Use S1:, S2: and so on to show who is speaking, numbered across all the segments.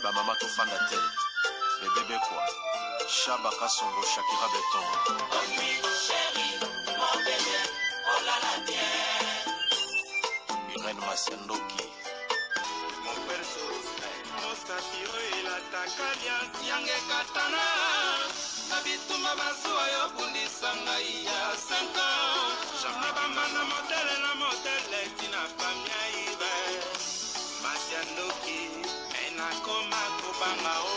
S1: Bamama tofanda te. Bebe Bekwa, Shaba Kasongo, Shakira Beton. Irène Masiandoki.
S2: Mosapi oyo elataka liasi yanga ekatana na bitumba bazuwa yo bundisa ngai ya 5 ans na bambanda modele na modele tina famia ibe masi ya ndoki me nakoma kobanga o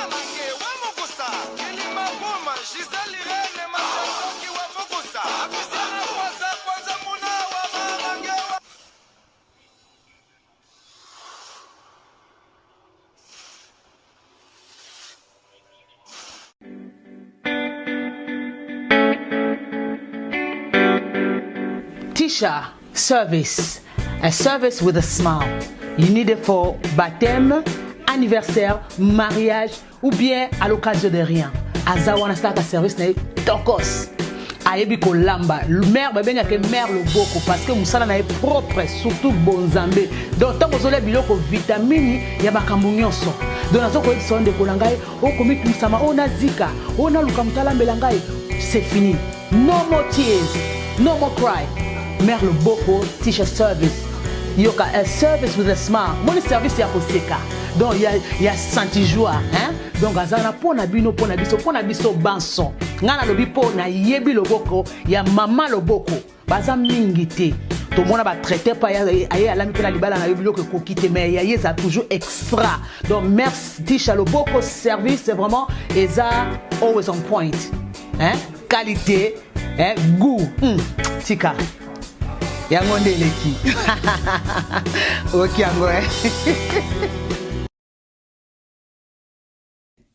S3: Amange wa Mukusa, Kilima Buma, Gisèle Irene, Masandoki wa Mukusa, Apisiana Kwanza Kwanza Muna wa Mamange wa
S4: Tisha Service, a service with a smile. You need it for baptême, anniversaire, mariage ou bien à l'occasion de rien. Aza wana asalaka service na ye tokos. ayebi kolamba mare babengaka ye mare loboko parce que mosala na ye propre surtout bonzambe donc ntango ozolia biloko vitamini ya makambo nyonso donc nazo koyebisa yo ndeko na ngai okomitungisama oyo nazika oyo naluka moto alambela ngai c'est fini no more tears no more cry mare loboko tisha service yoka a service with a smile moni service ya koseka donc ya, ya santi joie hein? Donc aza wana mpo na bino, mpo na biso, mpo na biso banso. Ngai nalobi mpo nayebi loboko ya mama loboko baza mingi te tomona batraite mpo aye alami mpe na libala na yo biloko ekoki te mais ya ye eza toujours extra donc merci tisha loboko service c'est vraiment eza always on point hein? qualité hein? goût tika yango nde eleki oyoki yango eh?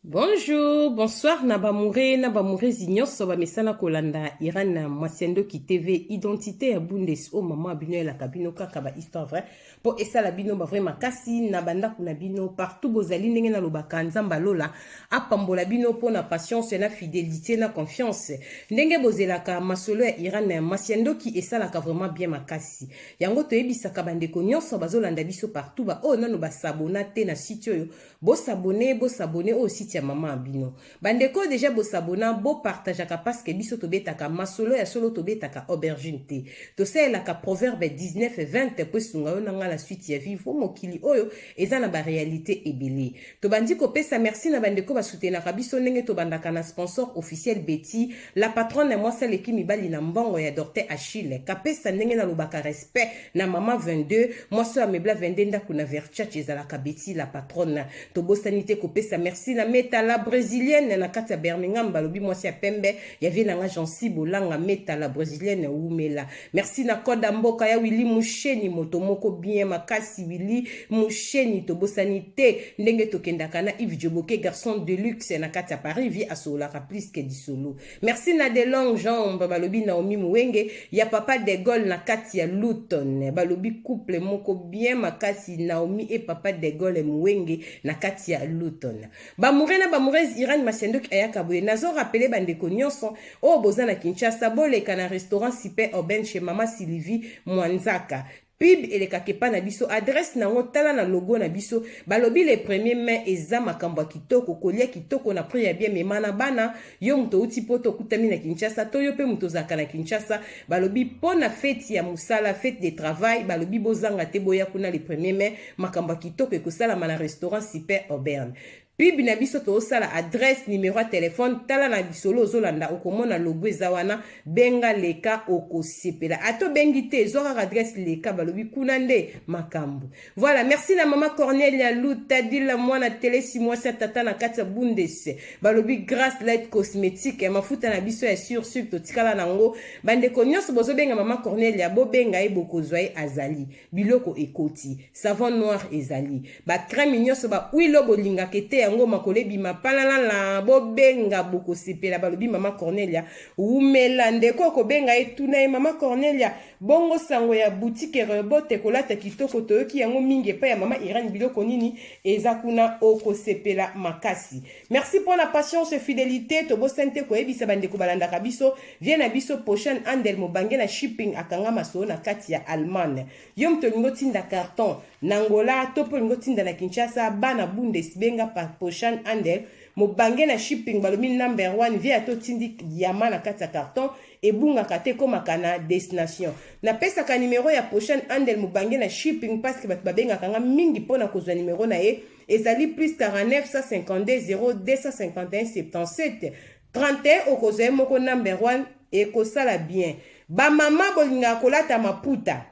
S5: Bonjour, bonsoir na bamoure na bamourezi nyonso bamesana kolanda Iran Mwasiandoki TV identité ya Bundes o mama bino elaka bino kaka ba histoire vraie po esala bino ba vrai makasi na bandako na bino partout bozali ndenge nalobaka Nzambe alola apambola bino mpo na patience na fidelité na confiance ndenge bozelaka masolo ya Iran Mwasiandoki esalaka vraiment bien makasi yango toyebisaka bandeko nyonso bazolanda biso partout ba oyo nano basabona te na site oyo Bo s'abonner, bo s'abonner oyo site ya maman ya bino. Ba ndeko oyo dejà bo s'abonna, bo partageaka parce que biso tobetaka masolo ya solo tobetaka aubergine te. Tosalelaka proverbe 19 20 po esunga yo na nga na suite ya vie po mokili oyo eza na ba realite ebele. Tobandi kopesa merci na ba ndeko ba soutenaka biso ndenge tobandaka na sponsor officiel Betty, la patronne mwasi aleki mibali na mbongo ya Dorte Achille Kapesa ndenge nalobaka respect na mama 22 mwasi oyo amebla 22 ndako na verchach ezalaka Betty la patronne tobosani te kopesa merci na meta la brésilienne na kati ya Birmingham balobi mwasi ya pembe ya vie na nga Jancy Bolanga meta la brésilienne wumela merci na koda mboka ya Willy Musheni moto moko bien makasi Willy Musheni tobosani te ndenge tokendaka na Yves Djoboke garçon de luxe na kati ya Paris vie asololaka plus que disolo Merci na de longue jambe balobi Naomi Muwenge ya papa de Gaulle na kati ya Luton balobi couple moko bien makasi Naomi et papa de Gaulle Muwenge na kati ya Luton. Ba moure na ba moureuses Iran Masiandoki ayaka boye nazo rappeler ba ndeko nyonso oyo boza na Kinshasa boleka na restaurant Super Aubaine chez mama Sylvie Mwanzaka Pub elekaka epa na biso adresse na ngo tala na logo na biso balobi le premier mai eza makambo ya kitoko kolia kitoko na prix ya bien mema na bana yo moto outi poto okutami na Kinshasa to yo pe moto ozalaka na Kinshasa balobi mpo na feti ya mosala fete de travail balobi bozanga te boya kuna le premier mai makambo ya kitoko ekosalama na restaurant Super Auburn Pub na biso tozosala adresse numero ya telephone tala na lisolo ozolanda okomona logo eza wana benga leka okosepela ata obengi te zwa kaka adresse leka balobi kuna nde makambo voilà merci na mama Cornelia Luta dila mwana telesi mwasi ya tata na kati ya Bundes balobi Grace Light Cosmetique ya mafuta na biso ya sur sur totikala nango bandeko nyonso bozobenga mama Cornelia bobenga ye bokozwa ye azali biloko ekoti savon noir ezali ba crème nyonso ba huile oyo bolingaka eteya. yango makolo ebima palalala. Bobenga, bokosepela. Balobi mama Cornelia wumela. Ndeko okobenga ye, tuna ye: "Mama Cornelia, bongo sango ya boutique Rebote kolata kitoko, toyoki yango mingi epai ya mama Irene, biloko nini eza kuna?" Okosepela makasi. Merci mpona patience, fidélité. Tobosani te koyebisa bandeko balandaka biso, vie na biso Prochaine Andel Mobange na shipping, akanga masolo na kati ya Allemagne. Yo moto olingi otinda carton na Angola to mpe olingi otinda na Kinshasa, bana Bundes, benga pa Prochaine Andel Mobange na shipping. Balobi number 1 vie ata otindi diamant na kati ya carton, ebungaka te, ekomaka na destination. Napesaka nimero ya Prochaine Andel Mobange na shipping parce que bato babengaka nga mingi mpona kozwa nimero na ye. Ezali plus 49 152 0 251 77 31. Okozwa ye moko number 1, ekosala bien. Bamama bolingaka kolata maputa,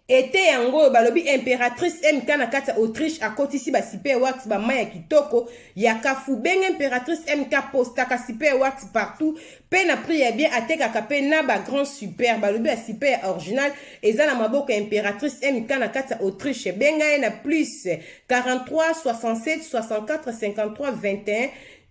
S5: ete yango oyo balobi Impératrice MK na kati ya Autriche akotisi basuper wax, bamai ya kitoko ya kafu. Benge Impératrice MK, postaka super wax partout mpe na prix ya bien. Atekaka mpe na bagrand super. Balobi basuper ya original eza na maboko ya Impératrice MK na kati ya Autriche. Benga ye na plus 43 67 64 53 21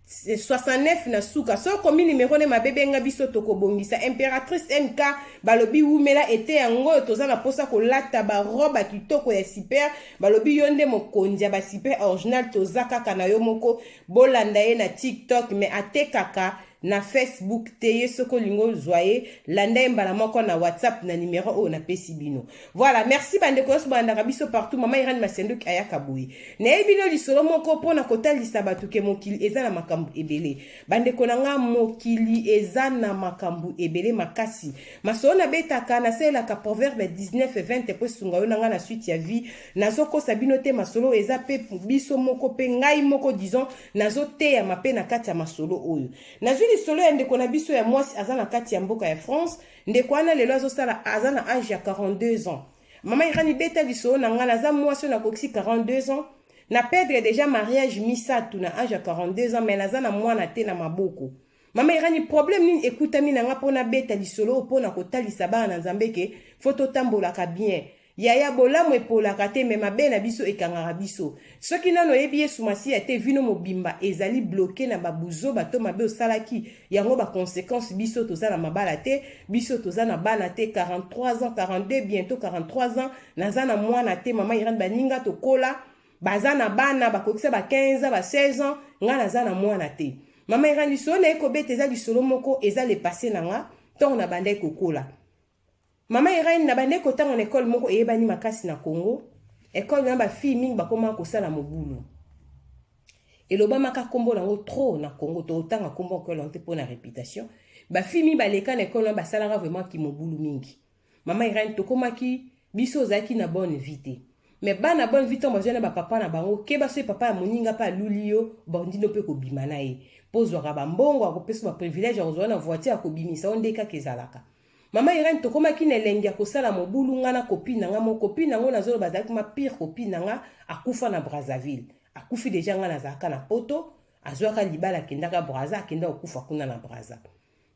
S5: 69 na suka. Soki okomi nimero ne mabe, benga biso, tokobongisa. Impératrice MK, balobi wumela. Ete yango oyo toza na mposa kolata barobe ya kitoko ya super. Balobi yo nde mokonzi ya basuper original, toza kaka na yo moko. Bolanda ye na TikTok, mais atekaka na Facebook te. Ye soki olingi ozwa ye, landa ye mbala moko na WhatsApp na nimero oyo napesi bino. Voilà, merci bandeko nyonso balandaka biso partout. Mama Irane Masendoki ayaka boye, nayebi bino lisolo moko mpona kotalisa bato ke mokili eza na makambo ebele. Bandeko na nga, mokili eza na makambo ebele makasi. Masolo nabetaka, nasalelaka Proverbe 19 20 po esunga yo na nga na suite ya vie. Nazokosa bino te, masolo eza mpe biso moko mpe ngai moko, disons, nazoteyama mpe na kati ya masolo oyo. Nazwi lisolo ya ndeko na biso ya mwasi, aza na kati ya mboka ya France. Ndeko wana lelo azosala, aza na age ya 42 ans. "Mama Irani, beta lisolo na ngai. Naza mwasi oyo nakokisi 42 ans, na perdre déjà mariage misato na age ya 42 ans, mais naza na mwana te na maboko. Mama Irani, problème nini ekutami na nga mpo nabeta lisolo oyo mpona kotalisa bana na Nzambe ke faut totambolaka bien? Yaya, bolamu epolaka te, mais mabe na biso ekangaka biso. Soki nano oyebi Yesu Masiya te, vino mobimba ezali bloqué na babuzoba to mabe osalaki yango, baconséquence. Biso toza na mabala te, biso toza na bana te. 43 ans, 42, bientôt 43 ans, naza na mwana te. Mama Irane, baninga tokola baza na bana, bakokisa ba 15 ans, ba 16 ans, ngai naza na mwana te. Mama Irane, lisolo na ye kobeta eza lisolo moko eza le passé na nga, ntongo na bandaki kokola. Mama Irene, na bandaki kotanga na ekole moko eyebani makasi na Congo. Ekole na bafille mingi bakomaka kosala mobulu, elobamaka nkombo nango trop na Congo. Totanga nkombo ekole yango te mpo na réputation. Bafille mingi baleka na ekole wana, basalaka vraiment kimobulu mingi. Mama Irene, tokomaki biso ozalaki na bonne vie te, mais bana bonne vie, ntango bazwi na bapapa na bango, keba soki papa ya moninga mpe aluli yo, bandino mpe kobima na ye mpo ozwaka bambongo, akopesa baprivilège, akozwa na voiture, akobimisa yo. Nde kaka ezalaka. Mama Irene, tokomaki na elengi ya kosala mobulu, nga na copine na nga moko. Copine yango nazoloba azalaki ma pire copine na nga. Akufa na Brazzaville, akufi déjà. Nga nazalaka na Poto, azwaka libala, akendaka Braza, akenda kokufa kuna na Braza.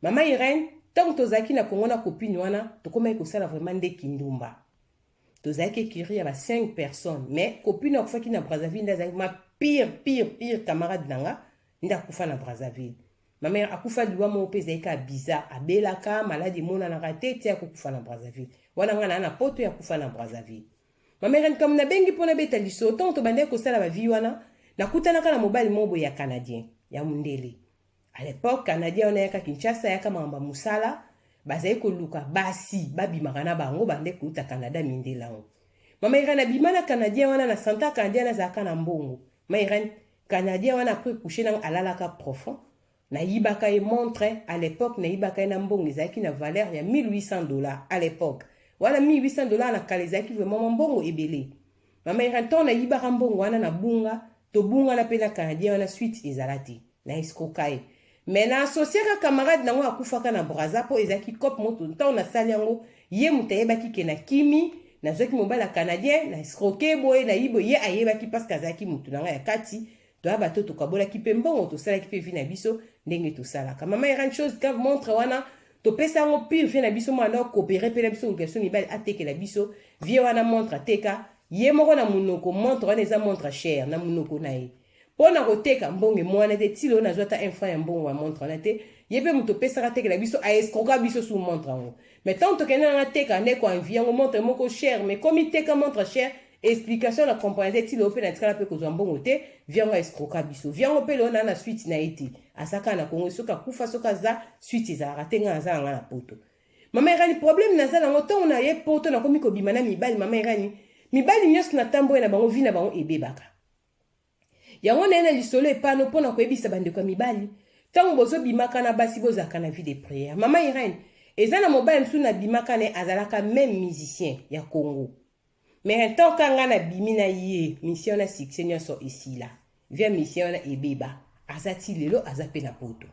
S5: Mama Irene, ntango tozalaki na Kongo na copine wana, tokomaki kosala vraiment nde kindumba. Tozalaki écurie ya ba 5 personnes, mais copine akufaki na Brazzaville nde azalaki ma pire, pire, pire camarade na nga. Nde akufa na Brazzaville. Mama akufa liwa moko mpe ezalaki kaka bizarre. Abelaka maladi emonanaka te ti akokufa na Brazzaville wana. Nga na Poto, akufa na Brazzaville. Mama Irene, kambo nabengi mpo nabeta lisolo, ntango tobandaki kosala bavie wana, nakutanaka na mobali moko boye ya Canadien, ya mondele. À l'époque, Canadien wana yaka Kinshasa, yaka makambo ya mosala, bazali koluka basi babimaka na bango, bande kouta Canada, mindele yango. Mama Irene, abima na Canadien wana na santa. Canadien wana azalaka na mbongo. Mama Irene, Canadien wana, après couche nango, alalaka profond, nayibaka ye montre. À l'époque, nayibaka ye na mbongo ezalaki na valeur ya 1800 $ à l'époque wana. 1800 $ na kala ezalaki vraiment mbongo ebele. Mama Irene, ntongo nayibaka mbongo wana, na bunga, tobungana mpe na Canadien wana, suite ezala te. Na escroka ye, mais na associaka camarade nango akufaka na Braza, mpo ezalaki cope moto. Ntango nasali yango, ye moto ayebaki ke na kimi, nazwaki mobali ya Canadien, na escroke boye, nayibo ye. Ayebaki parce que azalaki motu na ngai ya kati. Toya bato, tokabolaki mpe mbongo, tosalaki mpe vie na biso ndenge tosalaka. Mama Irene, chose grave, montre wana topesa yango pire vie na biso mwana okopere mpe na biso, koluka biso mibali, atekela biso vie wana montre. Ateka ye moko na monoko, montre wana eza montre chère na monoko na ye. Mpo na koteka mbongo emwana te, ti lelo nazwa ata un franc ya mbongo ya montre wana te. Ye mpe moto opesaka tekela biso, aescroka biso su montre yango. Mais ntango tokende nanga teka nde koenvie yango montre moko cher, mais komi teka montre cher, explication na comprendre te, ti lelo mpe natikala mpe kozwa mbongo te. Vie yango aescroka biso, vie yango mpe lelo naa na suite na ye te. Aza kaka na Kongo, soki akufa, soki aza suite ezalaka te. Ngai naza na ngai na Poto, mama Irani. Problème naza nango, ntango na ye Poto, nakomi kobima na mibali, mama Irani. Mibali nyonso natamboye na bango, vie na bango ebebaka. Yango naye na lisolo epano mpo na koyebisa bandeko ya mibali, ntango bozobimaka na basi, bozalaka na vie de prière. Mama Irene, eza na mobali mosusu nabimaka na ye, azalaka même musicien ya Congo, mais ntango ka ngai nabimi na ye, mission na succès nyonso esila, via mission wana ebeba. Aza ti lelo, aza mpe na Poto.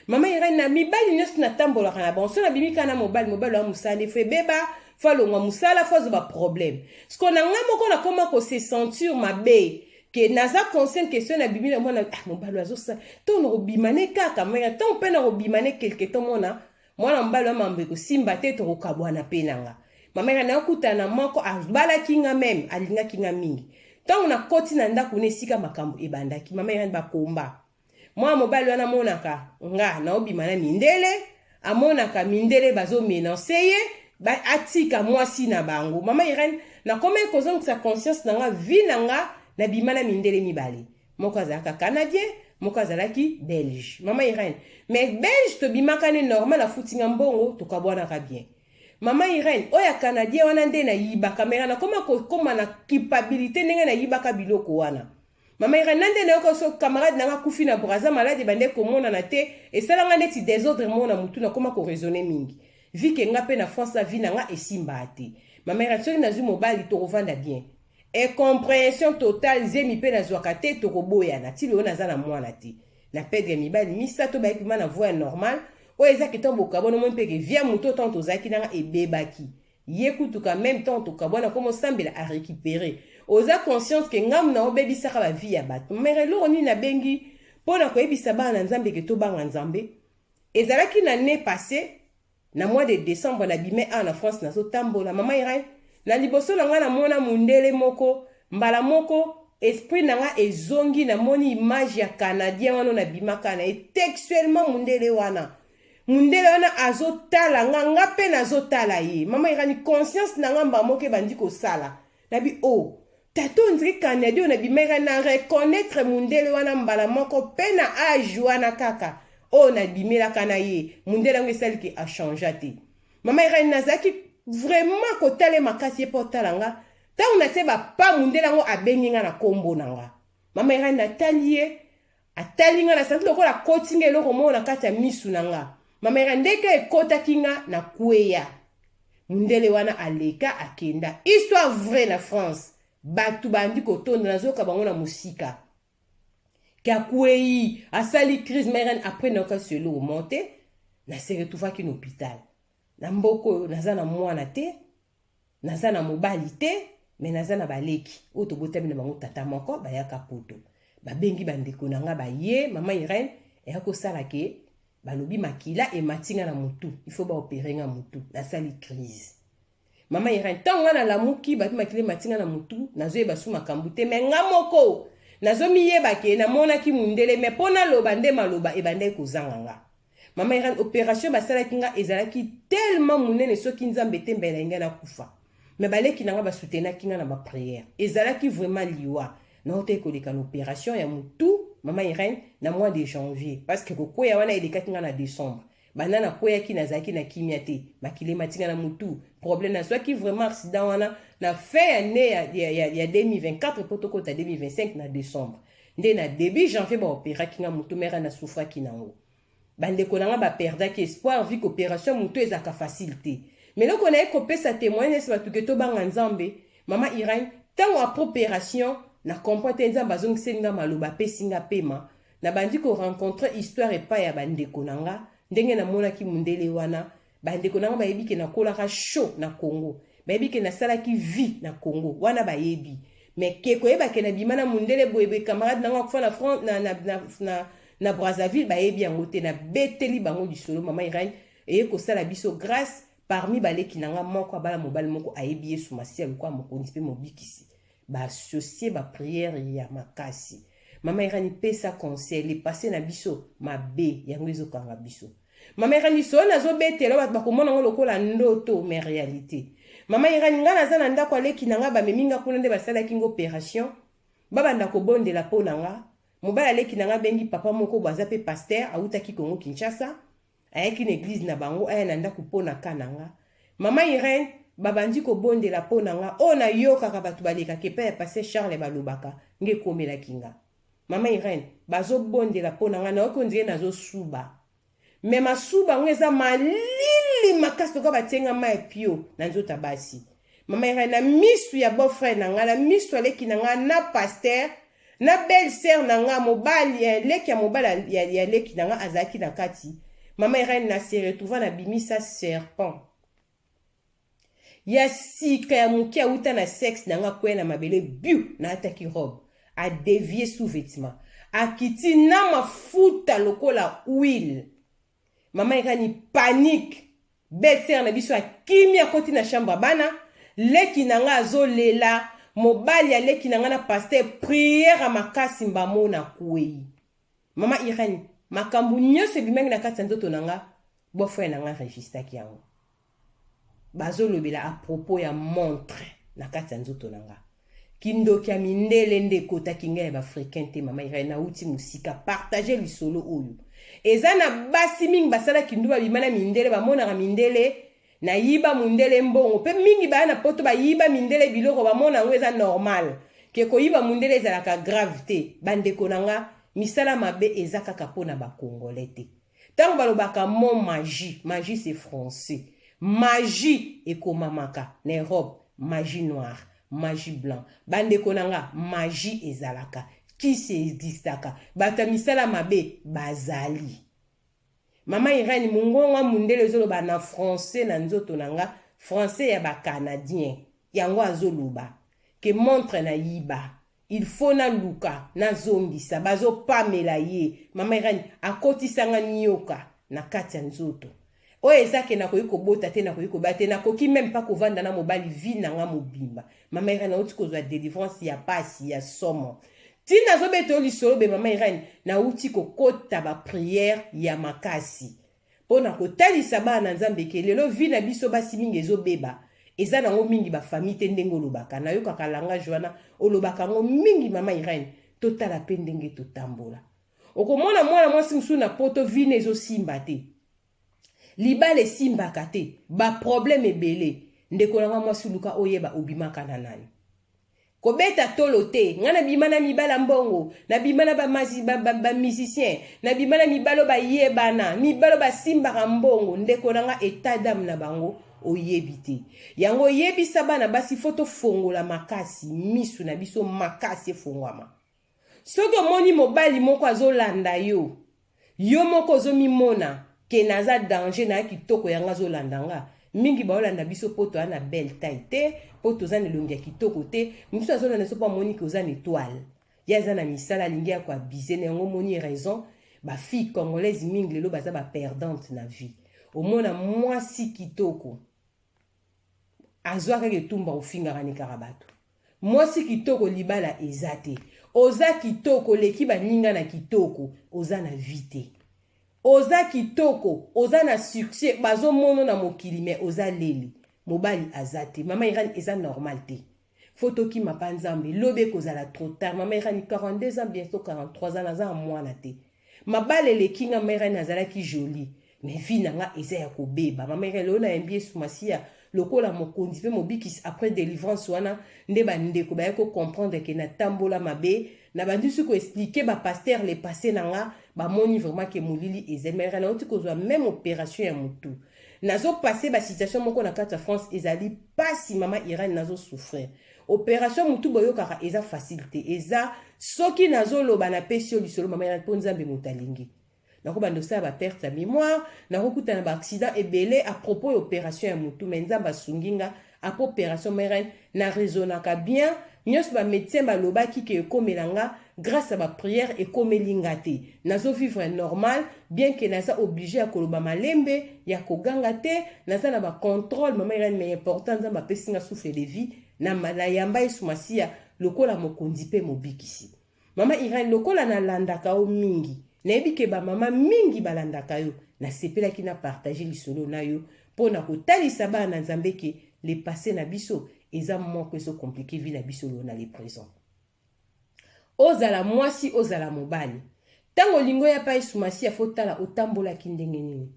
S5: Mama Irene, na mibali nyonso natambolaka na bango, so nabimi kaka na mobali, mobali wa mosala faut ebeba, faut alongwa mosala, faut azwa baproblème. Siko na ngai moko nakoma kose sentir mabe ke naza conscient que so nabimi na mwana, ah, mobali azosala ntongo nakobima ne kaka maya, ntango mpe nakobima ne quelque temps, mona mwana mobali wa mambo ekosimba te, tokokabwana mpe na nga. Mama Irene, nakutana na moko abalaki nga, même alingaki nga mingi. Ntango nakoti na ndako na esika makambo ebandaki, mama Irene, bakomba mwana mobali wana amonaka nga naobima na mindele, amonaka mindele bazomenacer ye atika mwasi na bango. Mama Irene, nakomaki kozongisa conscience na nga, vie na nga, nabima na mindele mibale: moko azalaka Canadien, moko azalaki Belge. Mama Irene, mais Belge tobimaka ne normal, afutinga mbongo, tokabwanaka bien. Mama Irene, oyo ya Canadien wana nde nayibaka mera, nakoma kokóma na culpabilité ndenge nayibaka biloko wana. Mama Irene, na nde nayoka so camarade nanga akufi na Braza, maladi ebande komonana te, esalanga neti désordre moko na motu, nakóma koraisonner mingi. Vu que nga mpe na France, vie na nga esimbaa te. Mama Irene, soki nazwi mobali, tokovanda bien, incompréhension totale, zemi mpe nazwaka te, tokoboyana. Ti lelo naza na mwana te. Na perdre mibali misato bayaki ma na voie ya normale. Oyo ezaki ntango bokabwana, omoni mpe ke vie moto ntango tozalaki nanga ebebaki. Ye kutuka même temps tokabwana, komo osambela arécupérer. Oza conscience ke ngambu na obebisaka bavie ya bato. Mere eloko nini nabengi mpo na koyebisa bana na Nzambe ke tobanga Nzambe? Ezalaki na année passée, na mois de décembre, nabime awa na France, nazotambola, mama Irene. Na liboso na ngai namona mundele moko. Mbala moko esprit na nga ezongi, namoni image ya Canadien wana nabimaka na ye textuellement. Mundele wana, mundele wana azotala nga, nga mpe nazotala ye. Mama Irani, conscience na nga mbala moko ebandi kosala. Nabi o oh, tata, on dirait Canadien oyo nabimaka. Na reconnaître mundele wana mbala moko mpe na age wana kaka oyo nabimelaka na ye. Mundele yango esaliki achanger te. Mama Irani, nazalaki vraiment kotala makasi ye mpo otala nga. Ntango natie bapa, mundele yango abengi nga na nkombo na nga. Mama Irani, natali ye, atali nga, nasanti lokola akoti nga eloko moko na kati ya misu na nga. Mama Irani, ndenge ekotaki nga, nakweya. Mundele wana aleka, akenda. Histoire vraie, na France bato bandi kotonda, nazoyoka bango na mosika ke akwei, asali crise. Mama, après nayoka so eloko mo te, nase retrouvaki na hôpital na mboka oyo. Naza na mwana te, naza na mobali te, mais naza na baleki oyo tobotami na bango tata moko, bayaka Poto. Babengi bandeko na nga, baye. Mama Irene, eya kosala ke balobi makila emati nga na motu, il faut baopérer nga motu. Nasali crise, mama Irene. Ntango nga nalamuki, babi makila emati nga na motu, nazoyeba su makambo te. Mais nga moko nazomiyeba ke namonaki mundele, mais mpo naloba nde maloba ebandaki kozanga nga. Mama Irene, opération basalaki nga ezalaki tellement monene, soki Nzambe te, mbela ngai nakufa. Mais baleki na nga basoutenaki nga na baprière. Ezalaki vraiment liwa. Naotaki koleka na opération ya motu, mama Irene, na mois de janvier, parce que kokweya wana elekaki nga na décembre. Banda nakweyaki, nazalaki na kimia te, makila ematinga na motu, problème. Nazwaki vraiment accident wana na fin ya année ya 2024 mpo tokota 2025 na décembre. Nde na début janvier baopéraki nga motu. Mare, nasouffraki nango. Bandeko na nga baperdaki espoir, vu qu'opération motu ezalaka facile te. Mais eloko na ye kopesa témoignage esi bato ke tobanga Nzambe. Mama Irene, ntango après opération na comprendre te, Nzambe azongiseli nga maloba, apesi nga pema. Nabandi korencontrer histoire epai ya bandeko na nga, ndenge namonaki mundele wana. Bandeko na nga bayebi ke nakolaka chaud na Congo, bayebi ke nasalaki vie na Congo wana, bayebi. Mais ke koyeba ke nabima na mundele boyeboye, camarade na nga akufa na, France, na Brazzaville, bayebi yango te. Nabeteli bango lisolo, mama Irene, eye kosala biso grâce. Parmi baleki na nga, moko abala mobali moko ayebi Yesu Masiya lokola mokonzi mpe mobikisi. Baassocier baprière ya makasi. Mama Irani, pesa conseil. Le passé na biso mabe yango ezokanga biso. Mama Irani, so nazobetela bato bakomona yango lokola ndoto, mais réalité. Mama Irani, ngai naza na ndako aleki na ngai, bamemi nga kuna nde basalaki nga opération, babanda kobondela mpo na nga. Mobali aleki na nga abengi papa moko bo aza mpe pasteur, awutaki Kongo Kinshasa, ayaki na église na bango, aya na ndako mpo na ka na nga. Mama Irene, babandi kobondela mpo na nga. Oyo nayokaka bato balekaka epai ya pasteur Charles balobaka, nge ekomelaki nga. Mama Irene, bazobondela mpo na nga, nayoki on dirait nazosuba. Me masuba yango eza malili makasi lokola batie nga mai pio na nzoto ya basi. Mama Irene, na misu ya beau frère na nga, na misu aleki na nga, na pasteur, na belle sœur na nga, mobali leki ya mobali ya leki na nga azalaki na kati. Mama Irene, na se retrouva na bimisa serpent ya sika ya moke awuta na sexe na nga, kwea na mabele biu, naataki robe, adévier sous-vêtement, akiti na mafuta lokola huile. Mama Irene, panique. Belle sœur na biso akimi, akoti na chambre ya bana. Leki na nga azolela, mobali ya leki na nga na pasteur, prière ya makasi, mbamona kwei. Mama Irene, makambo nyonso ebimaki na kati ya nzoto na nga, beau-frère na nga enregistraki yango. Bazolobela à propos ya montre na kati ya nzoto na nga. Kindoki ya mindele nde ekotaki ngai, ya baafricain te. Mama Irene, nauti mosika. Partage lisolo oyo. Eza na basi mingi basala kindu, babima na mindele, bamonaka mindele nayiba mundele mbongo, mpe mingi baya na Poto bayiba mindele biloko, bamona yango eza normal ke koyiba mundele ezalaka grave te. Bandeko na nga, misala mabe eza kaka mpona bakongolais te. Ntango balobaka mot magie, magie c'est français. Magie ekomamaka na Europe, magie noire, magie blanc. Bandeko na nga, magie ezalaka, kisi existaka, bato ya misala mabe bazali. Mama Irene, mongongo mundele ezoloba na français na nzoto na nga, français ya bacanadien. Yango azoloba ke montre na yiba, il faut naluka nazongisa. Bazopamela ye. Mama Irene, akotisanga nioka na kati ya nzoto oyo eza ke nakoki kobota te, nakoki kobaya te, nakoki même pas kovanda na mobali vie na nga mobimba. Mama Irene, nauti kozwa délivrance ya pasi ya somo. Ntina azobeta oyo lisolo be, mama Irene, nauti kokota baprière ya makasi mpo na kotalisa bana na Nzambe ke lelo vie na biso basi mingi ezobeba. Eza nango mingi bafamille te. Ndenge olobaka, nayokaka langage wana, olobaka yango mingi. Mama Irene, totala mpe ndenge totambola. Okomona mwana mwasi mosusu na Poto, vie na ezosimba te, libala esimbaka te, baproblème ebele. Ndeko nanga mwasi, luka oyeba obimaka na nani. Kobeta tolo te: ngai nabima na mibala mbongo, nabima na bamusicien, ba, ba, ba nabima na mibalo bayebana, mibalo basimbaka mbongo. Ndeko na nga, état d'âme na bango oyebi te. Yango oyebisa bana basi, faut tofongola makasi misu na biso, makasi efongwama. Soki omoni mobali moko azolanda yo, yo moko ozomimona ke naza danger na ya kitoko, yango azolanda nga. Mingi baolanda biso mpo toza na belle taille te, mpo toza na elongi ya kitoko te. Mosusu azolanda biso mpo amoni ke oza na étoile, ye aza na misala, alingi ya koabuser na yango. Omoni raison bafille congolaise mingi lelo baza baperdante na vie. Omona mwasi kitoko azwa kaka etumba, ofingaka ni kaka bato. Mwasi kitoko, libala eza te. Oza kitoko, oleki baninga na kitoko, oza na vie te. Oza kitoko, oza na succès, bazomona na mokili, me oza leli, mobali aza te. Mama Irani, eza normal te. Faut tokima mpa Nzambe, lobi ekozala trop tard. Mama Irani, 42 ans, bientôt 43 ans, naza na mwana te, mabala eleki nga. Mama Irani, azalaki jolie, mais vie na nga eza ya kobeba. Mama Irani, lelo nayambi Yesu Masiya lokola mokonzi mpe mobikisi. Après délivrance wana nde bandeko baye kocomprendre ke natambola mabe. Na bandisi koexpliquer bapasteur le passé na nga, bamoni vraiment ke molili ezali. Mama, nauti kozwa même opération ya motu, nazopasser basituation moko na kati ya France, ezali pasi. Mama Irene, nazosouffrir. Opération motu boyokaka eza facile te. Eza soki nazoloba, napesi yo lisolo, mama Irene, mpo Nzambe moto alingi. Nakobanda osala baperte ya mémoire, nakokutana baaccident ebele à propos ya opération ya motu. Me Nzambe asungi nga. Après opération, mama, na raisonnaka bien. Nyonso bamédecin balobaki ke ekomela nga, grâce à baprière ekomeli nga te. Nazovivre normal, bien ke naza obligé ya koloba malembe, ya koganga te, naza na bacontrôle, mama Irene. Mais important, Nzambe apesi nga souffle de vie. Nayamba Yesu Masiya lokola mokonzi mpe mobikisi. Mama Irène, lokola nalandaka yo mingi, nayebi ke bamama mingi balandaka yo, nasepelaki na partage lisolo na yo mpo na kotalisa bana na Nzambe ke le passé na biso eza moko ezo compliquer vie na biso lelo na le présent. Ozala mwasi, ozala mobali, ntango olingi oya pa Yesu Masiya, fo tala otambolaki ndenge nini.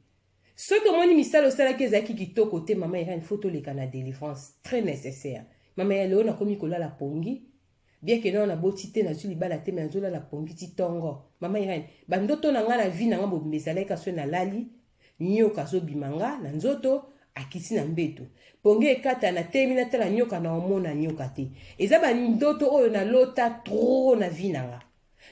S5: Soki omoni misala osalaki ezalaki kitoko te, mama Irène, fo toleka na délivrance très nécessaire. Mama ya lelo nakomi kolala pongi, bien que nano naboti te, nazwi libala te, me nazolala pongi ti tongo. Mama Irène, bandoto na ngai na vie na ngai mobimba ezalaki ka soki nalali, nyoka azobima nga na nzoto, akiti na mbeto, pongi ekata, natelemi natala nyoka, na omona nyoka te. Eza bandoto oyo nalota trop na vie na nga,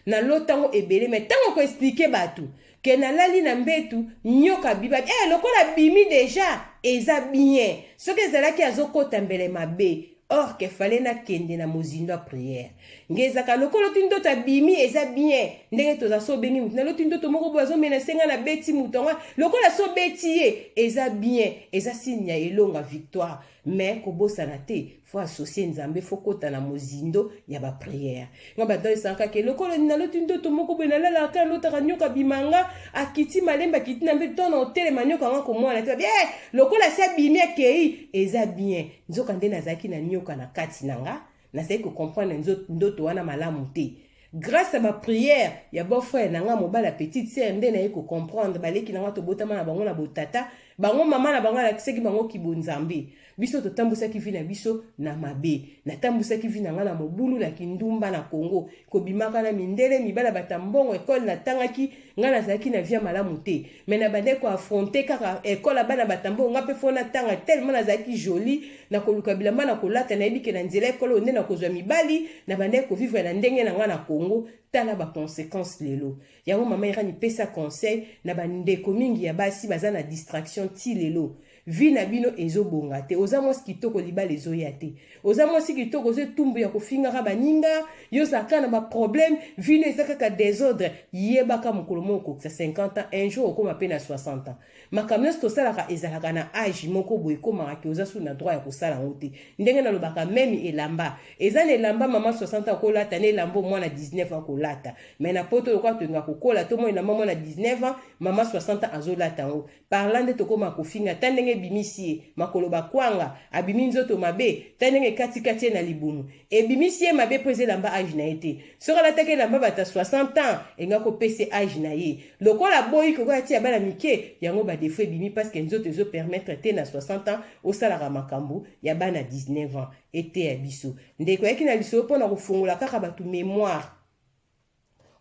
S5: nalota yango ebele. Me ntango koexpliquer bato ke nalali na mbetu, nyoka biba, lokola bimi déjà eza bien. Soki ezalaki azokota mbele mabe, or ke fale nakende na mozindo ya prière. Nge ezalaka lokola oti ndoto abimi, eza bien. Ndenge toza so obengi motu, naloti ndoto moko boye, azomena senga na beti motu yango, lokola so obeti ye eza bien, eza signe ya elonga, victoire. Mais kobosana te, fo associer Nzambe, fo kota na mozindo ya baprière. Nga bato esangaka ke lokola naloti ndoto moko boye, nalalaka, nalotaka nyoka bimanga, akiti malembe, akiti na mbeto, ntango na otelema, nyoka nga komwana te. Babi lokola si abimi akei, eza bien. Nzoka nde nazalaki na nyoka na kati na nga, nazalaki kocomprendre ndoto wana malamu te. Grâce à baprière ya beau-frère na nga, mobali ya petite sœur, nde naye kocomprendre. Baleki na nga, tobotama na bango na botata, bango mama na bango alakisaki bango kibonzambe. Biso totambwisaki vie na biso na mabe. Natambwisaki vie na ngai na mobulu, na kindumba na Congo, kobimaka na mindele, mibala bata mbongo. Ekole natangaki, ngai nazalaki na vie ya malamu te, mais nabandaki koaffronter kaka ekole ya bana bata mbongo. Ngai mpe fo natanga, tellement nazalaki jolie, na koluka bilamba na kolata, nayebi ke na nzela ekole oyo nde nakozwa mibali. Nabandaki kovivre na ndenge na ngai na Congo. Tala baconséquence lelo. Yango mama Irani, pesa conseil na bandeko mingi ya basi baza na distraction ti lelo, vie na bino ezobonga te. Oza mwasi kitoko, libala ezoya te. Oza mwasi kitoko, oza etumbu ya kofingaka baninga, yo ozalaka na baproblème, vie no eza kaka désordre. Yebaka mokolo moko okokisa 50 ans, un jour okóma mpe na 60 ans. Makambo nyonso tosalaka ezalaka na age moko boye, ekomaka ke oza su na droit ya kosala yango te. Ndenge nalobaka, même elamba, eza na elamba mama 60 ans akolata na elamba mwana 19 ans akolata. Mais na Poto, lokola tolinga kokola, tomona elamba mwana 19 ans, mama 60 ans azolata yango. Parla nde tokóma kofinga ta ndenge ebimisi ye makolo bakwanga, abimi nzoto mabe, ta ndenge ekatikati ye na libumu, ebimisi ye mabe, mpo eza elamba age na ye te. Soki alataki elamba bato ya 60 ans, enga kopesa age na ye. Lokola aboyi kokoya tia bana mike, yango badéfauts ebimi, parce que nzoto ezopermettre te na 60 ans osalaka makambo ya bana 19 ans. Eteya biso. Ndeko ayaki na lisolo mpona kofongola kaka bato mémoire.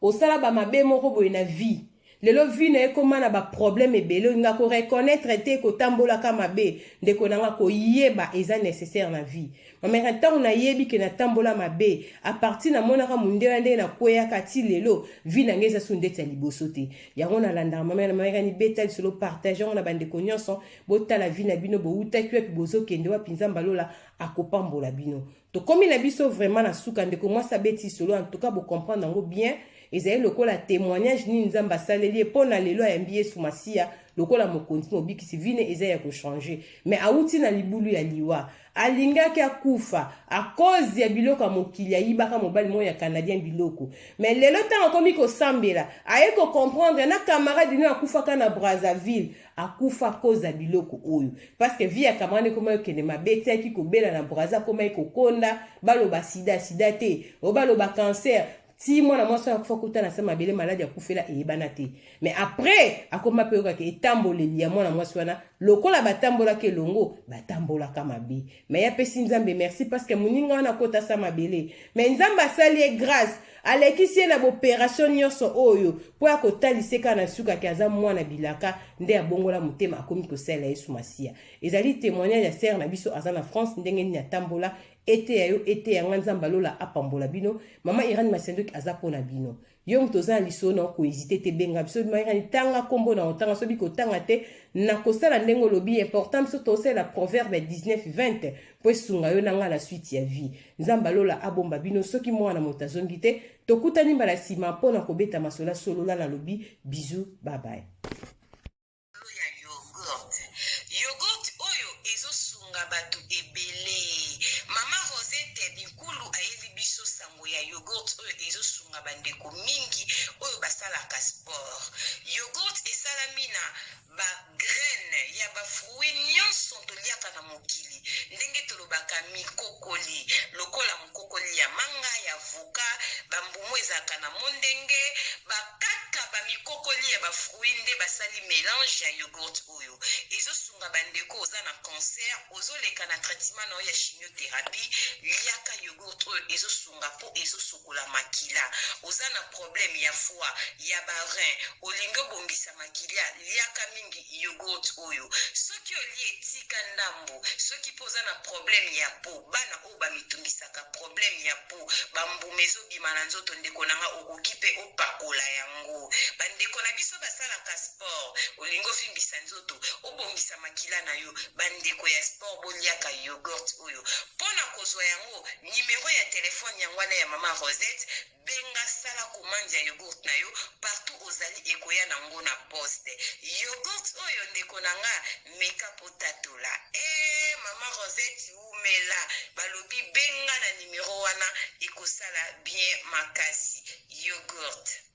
S5: Osala bamabe moko boye na vie, lelo vie na ye ekóma na baproblème ebele, olinga koreconnaître te kotambolaka mabe. Ndeko na nga, koyeba eza nécessaire na vie. Mamere, ntango nayebi ke natambola mabe, à partir namonaka mondele ndenge nakweyaka, ti lelo vie na ngai eza su ndeti ya liboso te. Yango nalandaka mama na mamere nibeta lisolo, partage yango na bandeko nyonso. Botala vie na bino, bowutaki wapi, bozokende wapi. Nzambe alola akopambola bino. Tokomi na biso vraiment na suka. Ndeko mwasi abeti lisolo, en tout cas bocomprendre yango bien. Ezali lokola témoignage nini Nzambe asaleli ye mpo na lelo ayambi Yesu Masiya lokola mokonzi mobikisi. Vie na ye eza ya kochanger, mais awuti na libulu ya liwa, alingaki akufa à cause ya biloko ya mokili. Ayibaka mobali moko ya Canadien biloko, mais lelo ntango akomi kosambela, aye kocomprendre na camarade no akufaka na Brazzaville, akufa cause ya biloko oyo, parce que vie ya camarade ekoma okende mabe. Tiaki kobela na Braza, akomaki kokonda, baloba sida, sida te, oyo baloba cancer, ti mwana mwasi oyo akufa kuta na se mabele, maladi akufela eyebana te. Mais après akoma mpe oyokaka etamboleli ya mwana mwasi wana, lokola batambolaki elongo, batambolaka mabe. Mais ye apesi Nzambe merci, parce que moninga wana akota sa mabele, mais Nzambe asali ye grâce, alekisi ye na baopération nyonso oyo mpo ya kotalisa kaka na sukaki aza mwana bilaka. Nde abongola motema, akomi kosalela Yesu Masiya. Ezali témoignage ya sœur na biso aza na France, ndenge nini atambola. Eteya yo, eteya nga. Nzambe alola apambola bino. Mama Irani Masendoki aza mpo na bino. Yo moto oza na lisolo na okohésiter te, benga biso. Mama Irani, tanga nkombo na otanga, soki kotanga te, nakosala ndenge olobi. Important, biso tosalela Proverbe 19 20 mpo esunga yo na nga na suite ya vie. Nzambe alola abomba bino. Soki mwana moto azongi te, tokutani mbala nsima mpo na kobeta masolo. Solola, nalobi bisous, bye.
S6: Ya yogurt, yogurt oyo ezosunga bato ebele. Mama Rosette Binkulu ayeli biso sango ya yogurt oyo ezosunga bandeko. balobaka mikokoli, lokola mokokoli ya manga, ya avocat, bambumu ezalaka na mondenge, bakaka bamikokoli ya bafruit nde basali melange ya yogourt oyo ezosunga bandeko. Oza na cancer, ozoleka na traitement na yo ya chimiothérapie, liaka yogourt oyo, ezosunga mpo ezosokola makila. Oza na problème ya foie, ya barein, olingi obongisa makila, liaka mingi yogourt oyo. Soki olie, etika ndambo. Soki mpo oza na problème ya peau, bana oyo bamitungisaka, problème ya peau, bambuma ezobima na nzoto, ndeko na nga, okoki mpe opakola yango. Bandeko na biso basalaka sport, olingi ovimbisa nzoto, obongisa makila na yo, bandeko ya sport, boliaka yogourt oyo. Mpona kozwa yango, nimero ya telefone yango wana ya Mama Rosette. Benga, sala commande ya yogourt na yo partout ozali, ekoya nango na poste. Yogourt oyo, ndeko na nga, meka po tatola. E Mama Rosette umela, balobi benga na nimero wana, ekosala bien makasi yogourt.